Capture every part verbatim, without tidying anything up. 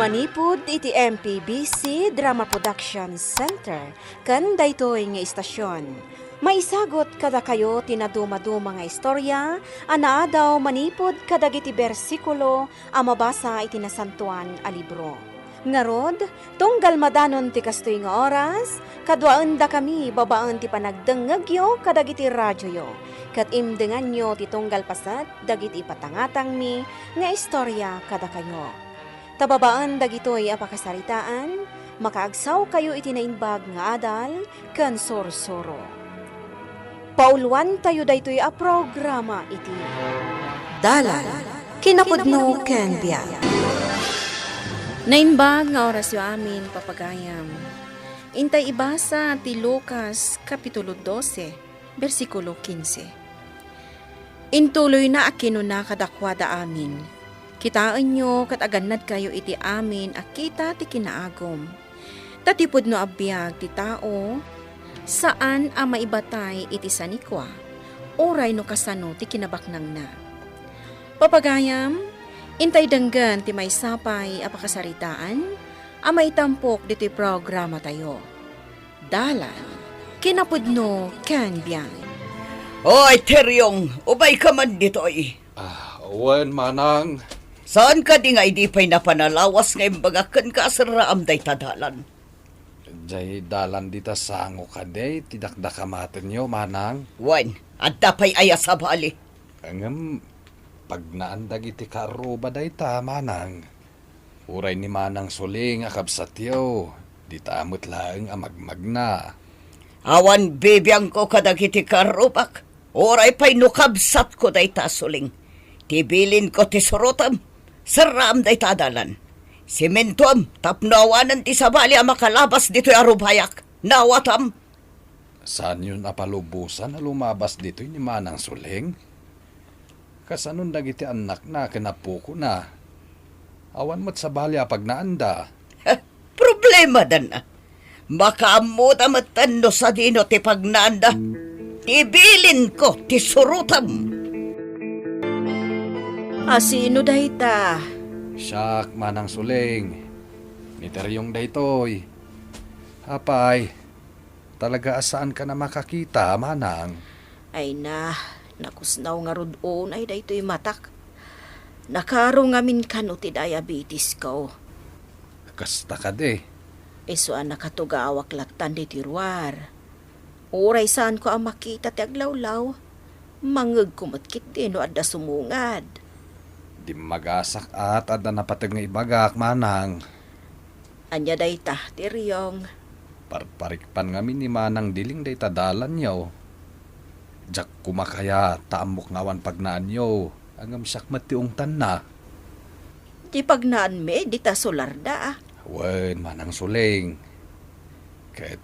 Manipud iti M P B C Drama Production Center ken daytoy nga istasyon, maisagut kadakayo ti nadumaduma nga istorya a naadaw manipud kadagiti bersikulo a mabasa iti Nasantoan a Libro. Ngarud, tunggal madanon ti kastoy nga oras, kaduaendakami babaen ti panagdengngegyo kadagiti radioyo, ket imdenganyo ti tunggal paset dagiti ipatangatangmi nga istorya kadakayo. Ta babaen dagitoy a pakasaritaan, makaagsawkayo iti naimbag nga adal ken sursuro. Pauluantayo daytoy a programa iti Dalan, Kinapudno ken Biag. Naimbag nga orasyo amin, papagayam. Intay ibasa ti Lucas, Kapitulo dose, bersikulo kinse. Intuloyna a kinuna kadakuada amin, "Kitaenyo ket agannadkayo iti amin a kita ti kinaagum. Ta ti pudno a biag ti tao, saan a maibatay iti sanikua, uray no kasano ti kinabaknangna." Papagayam, intay denggen ti maysa pay a pakasaritaan a maitampok ditoy programatayo. Dalan, Kinapudno ken Biag. Oy, Teriong, umayka man ditoy. Ah, wen, Manang. Saan kadi nga idi pay napan a lawas nga imbagak kenka a serraam dayta dalan? Jay dalan dita sango kadi ti dakdakamatenyo, Manang? Wen, adda pay aya sabali? Ngem, pagnaan dagiti kaarruba dayta, Manang. Uray ni Manang Suling a kabsatyo, dita met laeng a magmagna. Awan bibiangko kadagiti kaarrubak, uray pay no kabsatko dayta a Suling. Ti bilinko ti surotem, serraam dayta a dalan. Sementoam tapno awanen ti sabali a makalabas ditoy a rubayak. Naawatam? Saanyon a palubosan a lumabas ditoy ni Manang Suling? Kasanon dagiti annakna ken apokona? Awan met sabali a pagnaanda. Problemadanna. Makaammoda metten no sadino ti pagnaanda. Ti bilinko ti surotem. A sino dayta? Siak, Manang Suling. Ni Teriong daytoy. Apay, talaga a saankan a makakita, Manang? Ay na, nakusnaw ngarud unay daytoy matak. Nakaro ngamin kano ti diabetisko. Kasta kadi? Isu a nakatugawak lattan ditoy ruar. Uray saanko a makita ti aglawlaw, mangngegko met ketdi no adda sumungad. Dimmagasak a ta adda napateg nga ibagak, Manang. Ania dayta, Teriong? Parparikpan ngamin ni Manang Diling dayta dalanyo. Diak koma kayat ta ammok nga awan pagnaanyo, ngem siak met ti ungtanna. Ti pagnaanmi, dita solarda, a. Wen, Manang Suling. Ket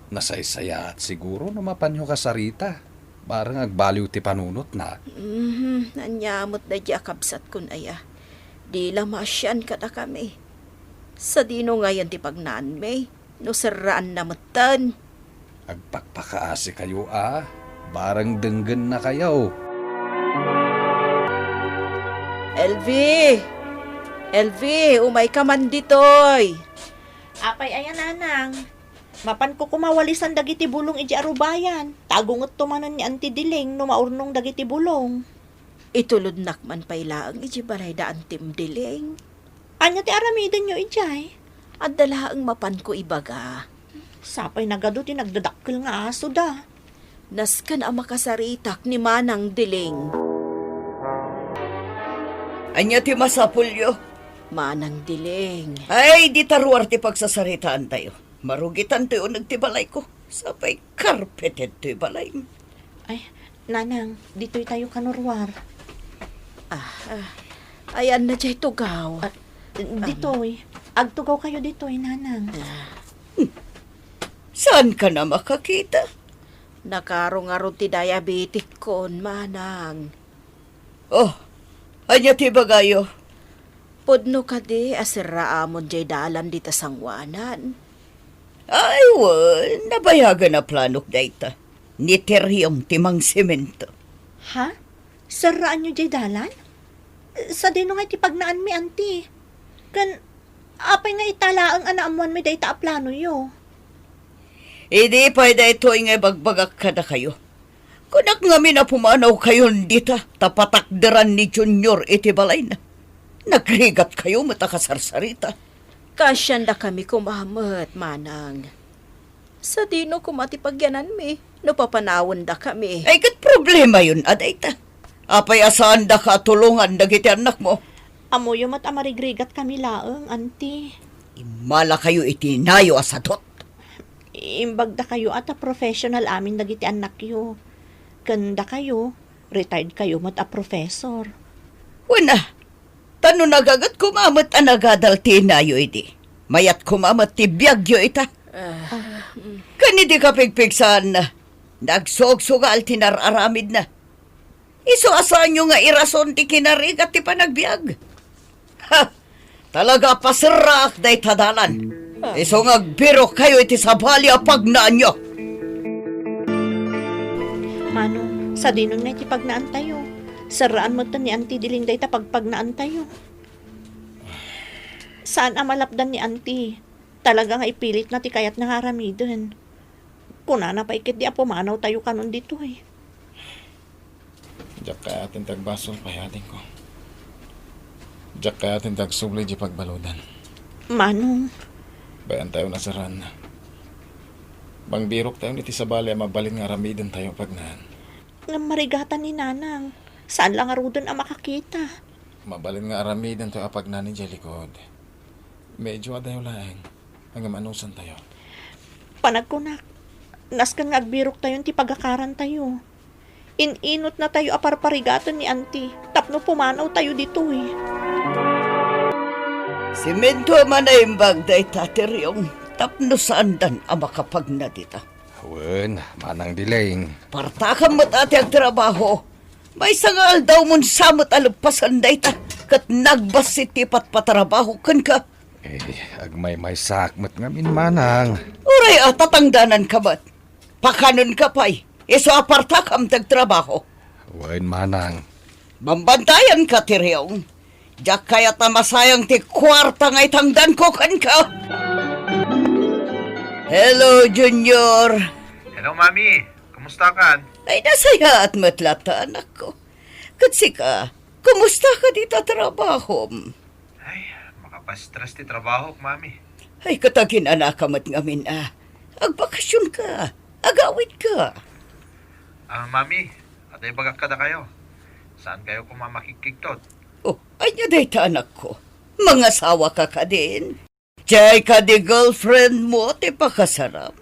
nasaysayaat siguro no mapanyo kasarita. Bareng agbaliw ti panunotna. Mhm, ania met daydi a kabsatkon aya. Di la maasian kadakami. Sadino ngayen ti pagnaanmi? No serraanna metten. Agpakpakaasikayo a, bareng denggennakayo. Elvi! Elvi, umayka man ditoy! Apay aya, Nanang? Mapanko koma walisan dagiti bulong idiay arubayan. Ta agungetto manen ni Anti Diling no maurnong dagiti bulong. Itulodnak man pay laeng idiay balay da Antim Diling. Ania ti aramidenyo idiay? Adda laeng mapanko ibaga. Sapay nagadu ti nagdadakkel nga asoda. Nasken a makasaritak ni Manang Diling. Ania ti masapulyo? Manang Diling. Ay, dita ruar ti pagsasaritaantayo. Marugitantoy uneg ti balayko. Sapay karpeted toy balay. Ay, Nanang, ditoy tayo kano ruar. Ah, ah. Ayanna diay tugaw. Ah, ditoy. Agtugaw kayo ditoy, Nanang. Ah. Saankan a makakita? Nakaro ngarud ti diabetikkon, Manang. Oh, ania ti ibagayo? Pudno kadi a serraamon diay dalan dita sangoanan? Ay, wen, nabayagan a planok dayta. Ni Teriong ti mangsemento. Ha? Serraanyo diay dalan? Sadino nga iti pagnaanmi, Anti? Ken Apay nga ita laeng a naammoanmi dayta a planoyo? Idi pay daytoy nga ibagbagak kadakayo. Kunak ngamin a pumanawkayon dita, ta patakderan ni Junior iti balayna. Nagrigatkayo met a kasarsarita. Kaasiandakami koma met, manang. Sadino koma ti pagyananmi no papanawendakami? Ay, ket problemayon a dayta. Apay a saandaka a tulongan dagiti annakmo? Ammoyo met a marigrigatkami laeng, Auntie. Immalakayo iti nayo a sadot. Imbagdakayo a ta professional amin dagiti annakyo. Ken dakayo, retired kayo met a professor. Wen a, ta no nagaget koma met a nagadal ti inayo idi, mayat koma met ti biagyo ita. Ah, mm. Ken idi kapigpigsaanna, nagsugsugal ti nar-aramidna. Isu a saanyo nga irason ti kinarigat ti panagbiag. Ha! Talaga a paserraak dayta dalan. Ah. Isu nga agbirokkayo iti sabali a pagnaanyo. Manong, sadinon nga iti pagnaantayo? Serraan metten ni Auntie Diling dayta pagpagnaantayo. Saan a malapdan ni Auntie. Talaga nga ipilitna ti kayatna nga aramiden. Kunana pay ketdi a pumanawtayo kanon ditoy. Diak kayaten ti agbasol pay, adingko. Diak kayaten ti agsubli di pagbaludan. Manong. Bay-antayon a serraanna. Mangbiroktayon iti sabali a mabalin nga aramidentayo a pagnaan. Ngem marigatan ni Nanang. Saan la ngaruden a makakita. Mabalin nga aramidentayo a pagnaan idiay likod. Medyo adayo laeng. Ngem anusantayo? Panagkunak, nasken nga agbiroktayon ti pagakarantayo. In-inutnatayo a parparigaten ni Auntie tapno pumanawtayo ditoy. Siminto a manaimbag dayta ti riyong tapno saandan a makapagna dita. Wen, Manang Diling. Partakam met a ti agtrabaho. Maysa nga aldaw mon sa met a leppasen dayta, ket nagbassit ti patpatrabaho kenka. Eh, agmaymaysaak met ngamin, Manang. Uray a tatangdananka met. Pakanenka pay, isu a partakam ti agtrabaho. Wen, Manang. Bambantayanka ti riyong. Diak kayat a masayang ti kuarta nga itangdanko kenka. Hello, Junior. Hello, Mami. Kumustakan? Ay, nasayaat met latta, anakko. Ket sika, kumusta ka dita trabahom? Ay, makapastress ti trabahok, Mami. Ay, ket aginanaka met ngamin a. Agbakasionka, agawidka. Ah, Mami, adda ibagak kadakayo. Saankayo koma makigkigtot? Oh, ania dayta, anakko? Mangasawa ka kadin? Diay kadi girlfriend mo ti pakasarap?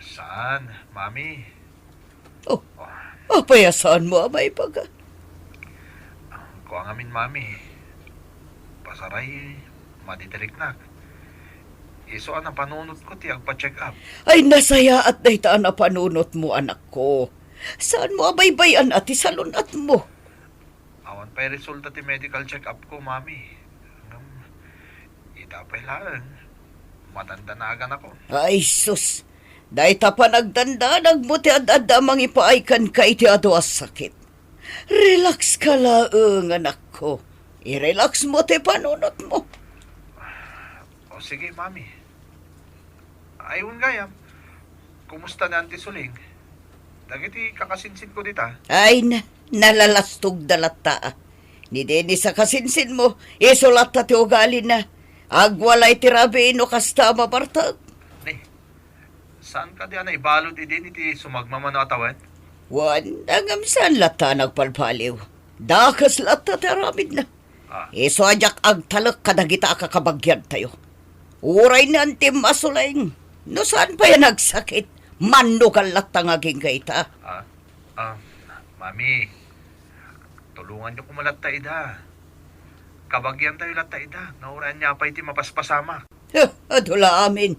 Saan, Mami? Oh, apay a saanmo a maibaga? Kua ngamin, Mami. Pasaray, madidiriknak. Isu a napanunotko ti agpa-check up. Ay, nasayaat dayta a napanunotmo, anakko. Saanmo a baybay-an a ti salun-atmo? Awan pay resulta ti medical check-up ko, Mami. Ngem, ita pay laeng, madandanaganakon. Ay, sus! Dayta panagdandanagmo ti ad-adda a mangipaay kenka iti adu a sakit. Relax ka laeng, anakko. I-relax mo ti panunotmo. O, sige, Mami. Ay, wen gayam, kumusta ni Auntie Suling? Dagiti kakasinsinko dita? Ay, na, nalalastogda latta. Ni Dennis a kasinsinmo, isu latta ti ugalina. Agwalay ti rabii no kasta a mabartek. Ni, saan kadi a naibalud idin iti sumagmamano a tawen? Wen, ngem saan latta a nagpalpaliw. Dakes latta ti aramidna. Ah. Isu a diak agtalek kadagita a kakabagiantayo. Uray ni Auntie Suling, no saan pay a nagsakit, mannugal latta nga agingga ita. Ah, ah, Mami, tulonganyo koma latta ida. Kabagiantayo latta ida, no uray ania pay ti mapaspasamak. Huh, adu la amin.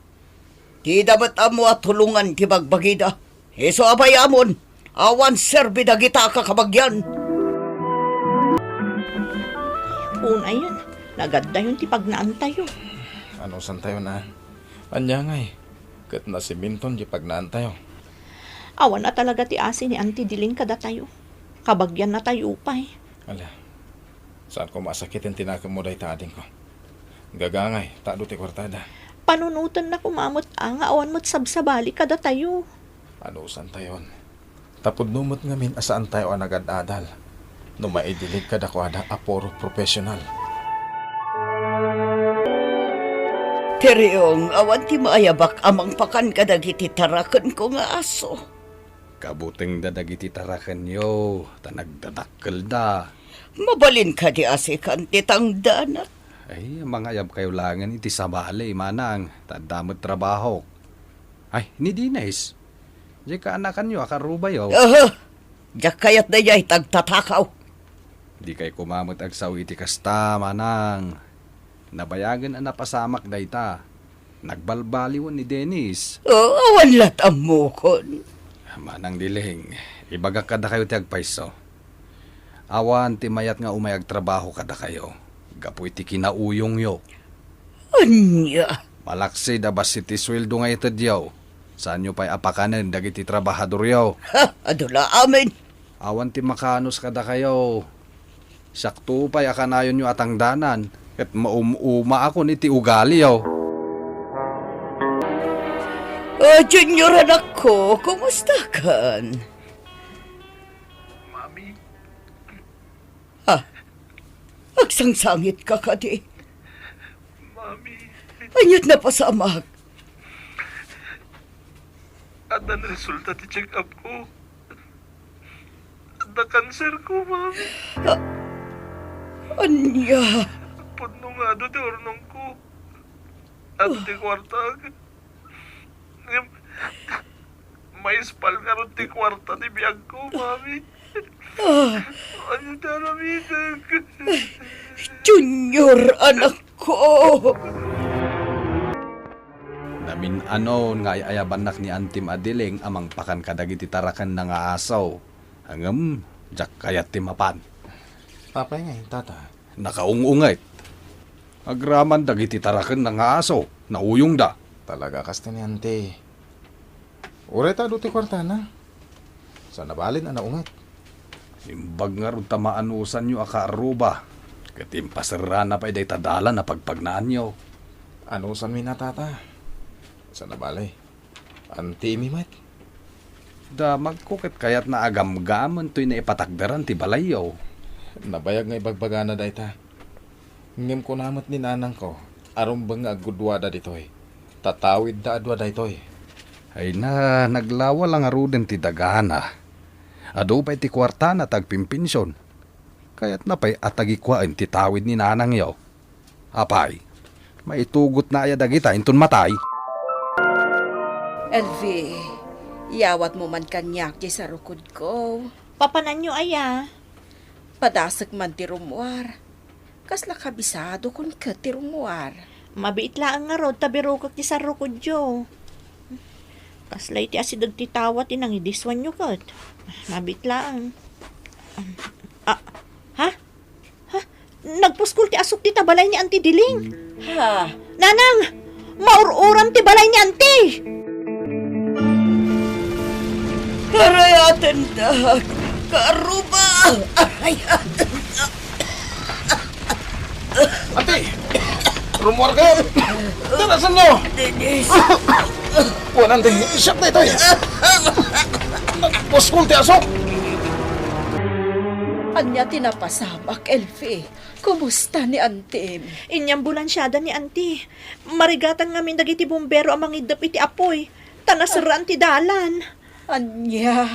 Dida met ammo a tulongan ti bagbagida. Isu a bay-amon, awan serbi dagita a kakabagian. Unayen, nagaddayon ti pagnaantayo. Anusantayo na? Ania ngay? Ket nasiminton ti pagnaantayo. Awan a talaga ti asi ni Auntie Diling kadatayo. Kabagiannatayo pay. Ala, saan koma a sakiten ti nakemmo dayta, adingko? Gagangay, ta adu ti kuartada. Panunotenna koma met a nga awan met sabsabali kadatayo. Anusantayon? Ta pudno met ngamin a saantayo a nagad-adal no maidilig kadakuada a puro professional. Ti Riong, awan ti maayabak a mangpakan kadagiti tarakenko nga aso. Kabutengda dagiti tarakenyo, ta nagdadakkelda. Mabalin kadi a sikan ti tangdanak? Ay, mangayabkayo laengen iti sabali, manang, ta adda met trabahok. Ay, ni Denise, diay kaanakanyo a karubayo? Aha! Diak kayat daydiay tagtatakaw. Dikay koma met agsao iti kasta, manang. Nabayagen a napasamak dayta. Nagbalbaliwen ni Denise. Oh, awan lat' ammokon. Manang Diling, ibagak kadakayo ti agpayso. Awan ti mayat nga umay agtrabaho kadakayo gapu iti kinauyongyo. Ania? Malaksid a bassit ti sueldo nga itedyo, saanyo pay a pakanen dagiti trabahadoryo. Ha, adu la amin. Awan ti makaanus kadakayo. Siakto pay a kanayonyo a tangdanan, ket maum-umaakon iti ugaliyo. O, Junior, anakko, kumustakan? Mami. Ah, agsangsangitka kadi? Mami. Ania't napasamak? Addan resulta ti check-up ko. Adda cancer ko, Mami. Ah, ania? Pudno nga adu ti urnongko. Adu ti kuartak. Ngem, maispal ngarud ti kuarta ti biagko, Mami. Ah. Ania ti aramidek? Junior, anakko. Namin-anon nga ay-ayabannak ni Antim a Diling a mangpakan kadagiti tarakenna nga aso. Ngem, diak kayat ti mapan. Apay ngay, Tata? Nakaung-unget. Agraman dagiti tarakenna nga aso, nauyongda. Talaga, kasta ni Anti. Uray ta adu ti kuartana. Saan a balin a naunget. Imbag ngarud ta maanusanyo a kaarruba, ket impaserrana pay dayta dalan a pagpagnaanyo. Anusanmi na, Tata. Saan a bali. Antimi met. Damagko ket kayatna a gamgamen toy naipatakderan ti balayyo. Nabayag nga ibagbagana dayta. Ngem kuna met ni nanangko a rumbeng nga aggudduada ditoy. Tatawidda a dua daytoy. Ay na, naglawa la ngaruden ti dagana. Adu pay ti kuartana ta agpimpension. Kayatna pay a tagikuaen ti tawid ni nanangyo. Apay, maitugotna aya dagita inton matay? Elvi, iyawatmo man kaniak ti sarukodko. Papananyo aya? Padasek man ti rummuar. Kasla kabisadokon ket ti rummuar. Mabiit laeng ngarud ta birukek ti sarukodyo. Kasla iti asideg ti tawa ti nangidisuanyo ket. Mabiit laeng. Ah, ha? Ha? Nagpuskol ti asuk dita balay ni Anti Diling. Ha? Nanang! Maur-uram ti balay ni Anti! Arayatendak, kaarruba! Arayatendak! Anti! Rummuar kayo! Darasan nyo! Denise! Kuan, Anti! Siak daytoy! Nagpuskol ti asuk! Ania ti napasamak, Elfie? Kumusta ni Antim? Inyambulansiada ni Anti. Marigatan ngamin dagiti bumbero a mangiddep iti apuy, ta naserraan ti dalan. Ania?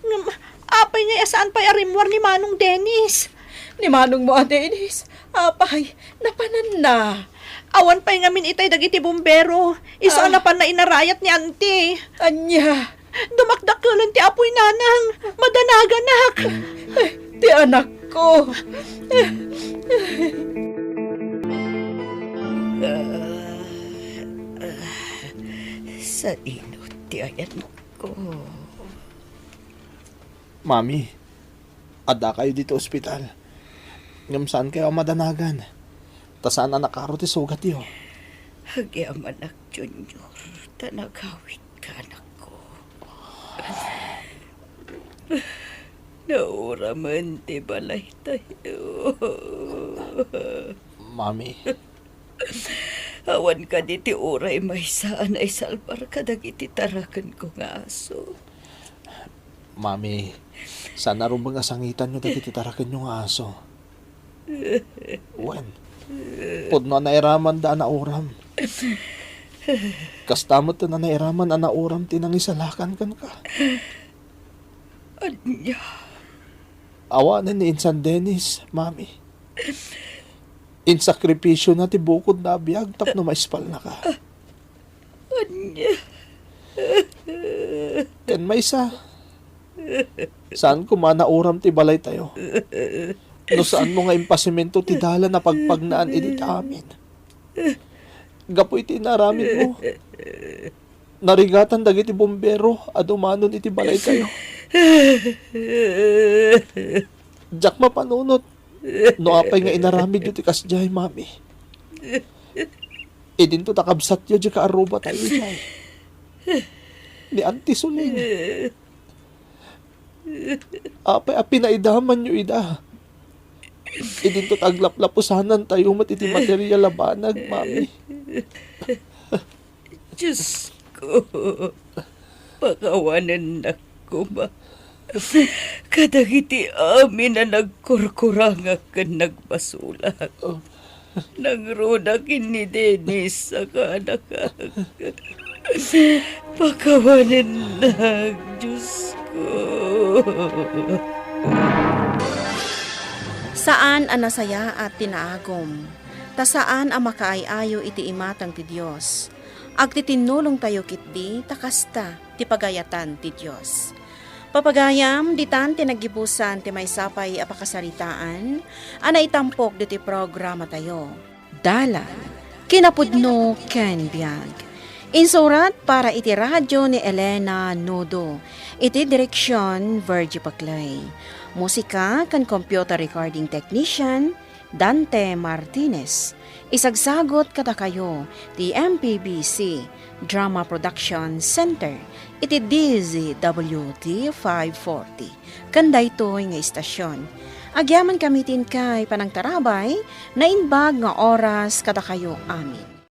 Ngem, apay ngay a saan pay a rimmuar ni Manong Dennis? Ni manongmo a Dennis? Apay, napananna? Awan pay ngamin itay dagiti bumbero. Isu a Ah. napanna inarayat ni Anti. Ania? Dumakdakkelen ti apuy, nanang. Madanaganak. Ti anakko. Sadino ti ayanko? Mami, adda kayo dito ospital. Ngem saan kayo a madanagan. Ta saan a nakaro ti sugatyo. Agyamanak, Junior, ta nagawid ka, anakko. Nauramen ti balay tayo. Mami. Awan kadi ti uray maysa a naisalbar kadagiti tarakenko nga aso? Mami, saan a rumbeng a sangitanyo dagiti tarakenyo nga aso. Wen, pudno a nairamanda a nauram. Kasta met a nairaman a nauram ti nangisalakan kenka. Ania? Awanen ni Insan Dennis, Mami. Insakripisyona ti bukodna a biag tapno maispalnaka. Ania? Ken maysa, saan koma a nauram ti balaytayo. No saanmo nga impasemento ti dalan a pagpagnaan idi ta amin. Gapu iti inaramidmo, narigatan dagiti bumbero a dumanon iti balaytayo. Diak mapanunot no apay nga inaramidyo ti kasdiay, Mami. Idinto ta kabsatyo diay kaarrubatayo idiay. Ni Auntie Suling. Apay a pinaidamanyo ida? Idinto ta aglaplapusanantayo met iti material a banag, Mami. Diosko, pakawanennak koma kadagiti amin a nagkurkurangak ken nagbasolak. Oh. Nangrunak ken ni Dennis a kaanakak. Pakawanennak, Diosko. Saan a nasayaat ti naagum, ta saan a makaay-ayo iti imatang ti Dios. Agtitinnulongtayo ketdi ta kasta ti pagayatan ti Dios. Papagayam, ditan ti naggibusan ti maysa pay a pakasaritaan a naitampok ditoy programatayo. Dalan, kinapudno ken biag. Insurat para iti radio ni Elena Nudo. Iti direksion, Virgie Paclay. Musika ken computer recording technician, Dante Martinez. Isagsagut kadakayo ti M P B C Drama Production Center iti D Z W T five forty. Ken daytoy nga istasion, agyamankami ti inkay panangtarabay, naimbag nga oras kadakayo amin.